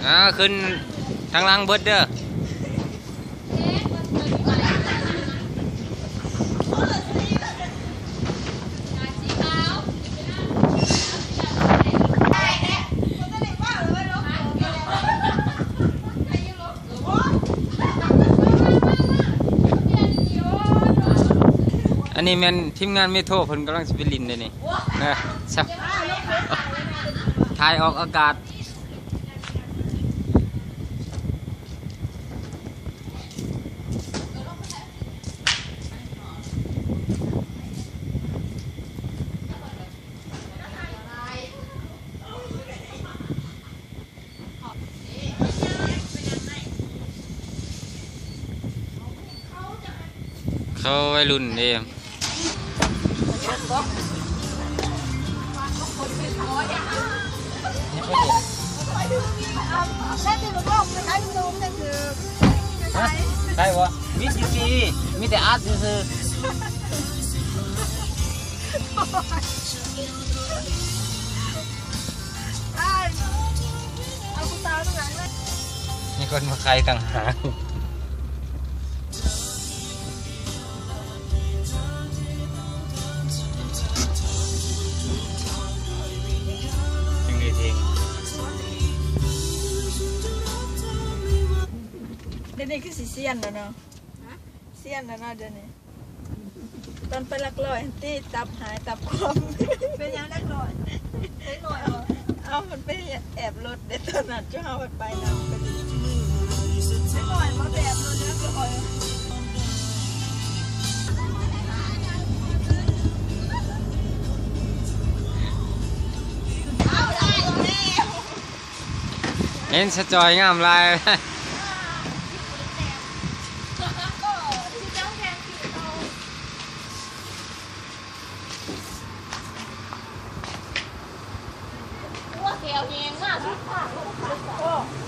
ອ່າ ຂຶ້ນທາງຫຼັງເບິດເດີ. ອັນນີ້ແມ່ນທີມງານເມໂທ ເພິ່ນກຳລັງຊິໄປຫຼິ້ນເດ້ນີ້ ເອີ ຊະ ຖ່າຍອອກອາກາດ. ເຂົາໄວລຸ້ນເດ້. ໄດ້ບໍ່? ມີແຕ່ອັດຊື່ໆ. ມີຄົນມາຂາຍຕ່າງຫາກ. ດຽວນີ້ຄືຊິຊຽນແລ້ວເນາະ. ຊຽນແລ້ວເນາະດຽວນີ້. ຕອນໄປລັກຮ້ອຍຫັ້ນຕິ ຕັບຫາຍຕັບຂວ້ຳ. ເປັນຫຍັງລັກຮ້ອຍ? ເດັກນ້ອຍບໍ່? ເອົາ ມັນໄປແອບລົດເດ້ ຕອນນັ້ນ ຈຸເຮົາໄປນຳ. ເດັກນ້ອຍບໍ່ໄປແອບລົດ ລັກຮ້ອຍ. ເຫັນສະຈອຍງາມຫຼາຍ. ຫົວແຂວແຮງມາກ.